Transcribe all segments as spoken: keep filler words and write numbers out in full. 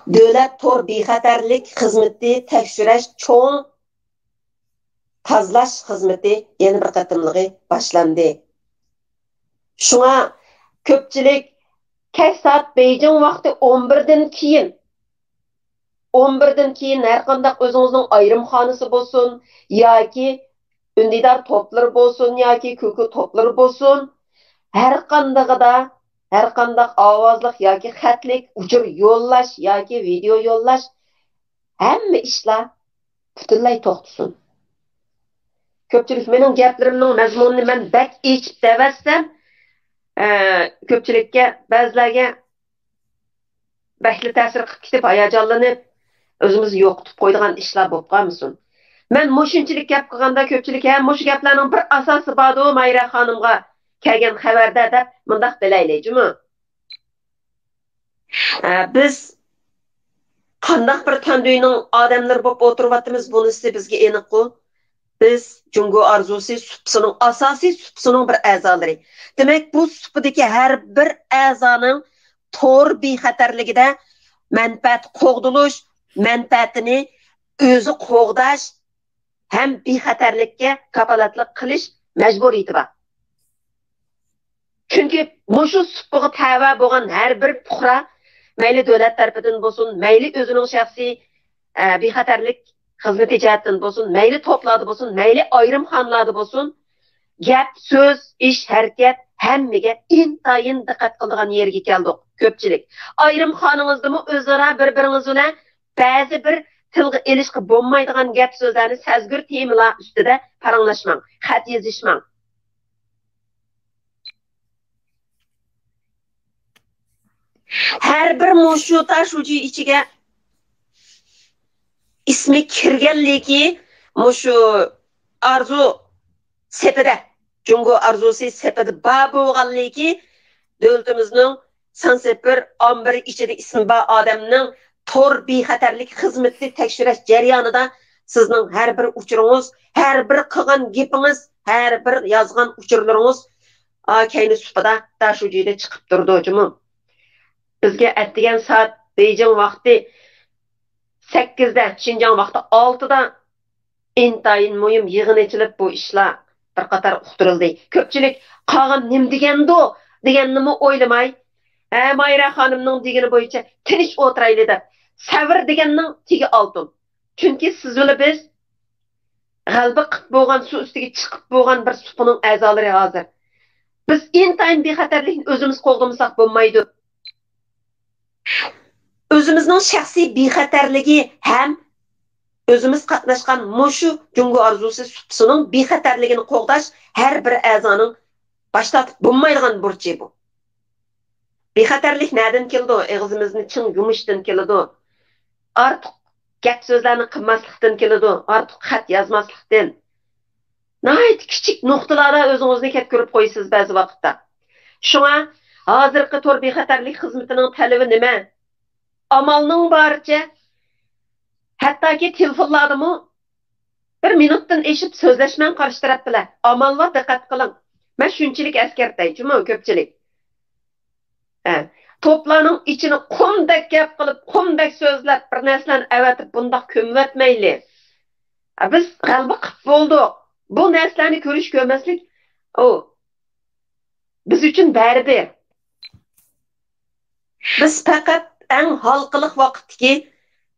دۆلەت تور بىخەتەرلىك خىزمىتى تەكشۈرۈش چوڭ تازىلاش خىزمىتى يەنە بىر قېتىملىقى باشلاندى. شۇڭا كۆپچىلىك كەچ سائەت بېيجىڭ ۋاقتى ئون بىردىن كېيىن، ئون بىردىن كېيىن ھەرقانداق ئۆزىڭىزنىڭ ئايرىم خانىسى بولسۇن ياكى ئۈندىدار توپلىرى بولسۇن ياكى كۈلكە توپلىرى بولسۇن، ھەرقاندىقىدا، ھەرقانداق ئاۋازلىق ياكى خەتلىك ئۇچۇر يوللاش ياكى ۋىدېئو يوللاش، ھەممە ئىشلار پۈتۈنلەي توختىسۇن. كۆپچىلىك، مېنىڭ گەپلىرىمنىڭ مەزمۇنىنى مەن بەك ئېچىپ دەۋەتسەم، ئە، كۆپچىلىككە، بەزىلەرگە بەكلا تەسىر قىلىپ كېتىپ، ھاياجانلىنىپ، ئۆزىمىزنى يوقىتىپ قويىدىغان ئىشلار بولۇپ قالمىسۇن. مەن مۇشۇنچىلىك گەپ قىلغاندا، كۆپچىلىك، ھە، مۇشۇ گەپلەرنىڭ بىر ئاساسى باردۇ، ماھىرە خانىمغا كەلگەن خەۋەردە، دەپ مۇنداق دېيەلەيلى، جۇمۇ. ئە، بىز قانداق بىر تەڭدۈينىڭ ئادەملىرى بولۇپ ئولتۇرۇۋاتىمىز، بۇنىسى بىزگە ئېنىققۇ. بىز جۇڭگو ئارزۇسى سۇپىسىنىڭ ئاساسىي سۇپىسىنىڭ بىر ئەزالىرى. دېمەك، بۇ سۇپىدىكى ھەر بىر ئەزانىڭ تور بىخەتەرلىكىدە مەنپەئەت قوغدىلىش، مەنپەئەتىنى ئۆزى قوغداش ھەم بىخەتەرلىككە كاپالەتلىك قىلىش مەجبۇرىيىتى بار. چۈنكى مۇشۇ سۇپىغا تەۋە بولغان ھەر بىر پۇقرا، مەيلى دۆلەت تەرىپىدىن بولسۇن، مەيلى ئۆزىنىڭ شەخسىي، ئە، بىخەتەرلىك خىزمىتى جەھەتتىن بولسۇن، مەيلى توپلاردا بولسۇن، مەيلى ئايرىم خانىلاردا بولسۇن، گەپ، سۆز، ئىش، ھەرىكەت ھەممىگە ئىنتايىن دىققەت قىلىدىغان يېرىگە كەلدۇق، كۆپچىلىك. ئايرىم خانىڭىزدىمۇ ئۆزئارا بىر-بىرىڭىز بىلەن بەزى بىر تىلغا ئېلىشقا بولمايدىغان گەپ سۆزلەرنى سەزگۈر تېمىلار ئۈستىدە پاراڭلاشماڭ، خەت يېزىشماڭ. ھەر بىر مۇشۇ تاشۇجى ئىچىگە ئىسمى كىرگەنلىكى، مۇشۇ ئارزۇ سېپىدە، جۇڭگو ئارزۇسى سېپىدە بار بولغانلىكى، دۆلىتىمىزنىڭ سان سېپىر ئامبىرى ئىچىدە ئىسمى بار ئادەمنىڭ تور بىخەتەرلىك خىزمىتىنى تەكشۈرۈش جەريانىدا سىزنىڭ ھەر بىر ئۇچۇرىڭىز، ھەر بىر قىلغان گېپىڭىز، ھەر بىر يازغان ئۇچۇرلىرىڭىز، ئا، كەينى سۇپىدا داشۇجىدا چىقىپ تۇرىدۇ جۇمۇ. بىزگە ئەتىگەن سائەت بېيجىڭ ۋاقتى سەككىزدە، شىنجاڭ ۋاقتى ئالتىدا ئىنتايىن مۇھىم يىغىن ئېچىلىپ، بۇ ئىشلار بىر قاتار ئۇقتۇرۇلدى. كۆپچىلىك، «قالغان نېمە دېگەندۇ؟» دېگەننىمۇ ئويلىماي، «ھە، ماھىرە خانىمنىڭ دېگىنى بويىچە تىنچ ئولتۇرايلى» دەپ، سەۋر دېگەننىڭ تېگى ئالتۇن. چۈنكى سىز بىلەن بىز غەلىبە قىلىپ بولغان، سۇ ئۈستىگە چىقىپ بولغان بىر سۇپىنىڭ ئەزالىرى ھازىر. بىز ئىنتايىن بىخەتەرلىكنى ئۆزىمىز قوغدىمىساق بولمايدۇ. ئۆزىمىزنىڭ شەخسىي بىخەتەرلىكى ھەم ئۆزىمىز قاتناشقان مۇشۇ جۇڭگو ئارزۇسى سۇپىسىنىڭ بىخەتەرلىكىنى قوغداش ھەر بىر ئەزانىڭ باش تارتىپ بولمايدىغان بۇرچى بۇ. بىخەتەرلىك نەدىن كېلىدۇ؟ ئېغىزىمىزنى چىڭ يۇمۇشتىن كېلىدۇ. ئارتۇق گەپ سۆزلەرنى قىلماسلىقتىن كېلىدۇ. ئارتۇق خەت يازماسلىقتىن. ناھايىتى كىچىك نۇقتىلاردا ئۆزىڭىزنى كەتكۈرۈپ قويىسىز بەزى ۋاقىتتا. شۇڭا ھازىرقى تور بىخەتەرلىك خىزمىتىنىڭ تەلىپى نېمە؟ ئامالنىڭ بارىچە، ھەتتاكى تېلېفونلاردىمۇ بىر مىنۇتتىن ئېشىپ سۆزلەشمەڭ قارشى تەرەپ بىلەن. ئامال بار، دىققەت قىلىڭ. مەن شۇنچىلىك ئەسكەرتەي جۇمۇ، كۆپچىلىك. ھە، توپلارنىڭ ئىچىنى قۇمدەك گەپ قىلىپ، قۇمدەك سۆزلەپ، بىر نەرسىلەرنى ئەۋەتىپ، بۇنداق كۆمۈۋەتمەيلى. ھە، بىز غەلىبە قىلىپ بولدۇق. بۇ نەرسىلەرنى كۆرۈش كۆرمەسلىك، ئۇ بىز ئۈچۈن بەرىبىر. بىز پەقەت ئەڭ ھالقىلىق ۋاقىتتىكى،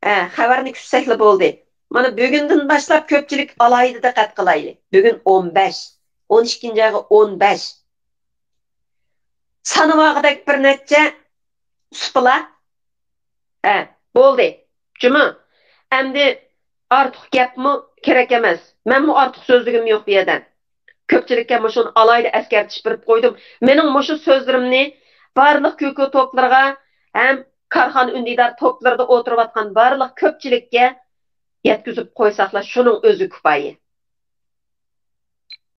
ئە، خەۋەرنى كۈتسەكلا بولدى. مانا بۈگۈندىن باشلاپ كۆپچىلىك ئالاھىدە دىققەت قىلايلى. بۈگۈن ئون بەش، ئون ئىككىنچى ئايغا ئون بەش. سانىۋالغۇدەك بىر نەچچە سۇپىلار. ھە، بولدى. جۇمۇ. ئەمدى ئارتۇق گەپمۇ كېرەك ئەمەس. مەنمۇ ئارتۇق سۆزلىگۈم يوق بۇ يەردە. كۆپچىلىككە مۇشۇنى ئالاھىدە ئەسكەرتىش بېرىپ قويدۇم. مېنىڭ مۇشۇ سۆزلىرىمنى بارلىق كۈلكە توپلىرىغا ھەم كارخانا ئۈندىدار توپلىرىدا ئولتۇرۇۋاتقان بارلىق كۆپچىلىككە يەتكۈزۈپ قويساقلا، شۇنىڭ ئۆزى كۇپايە.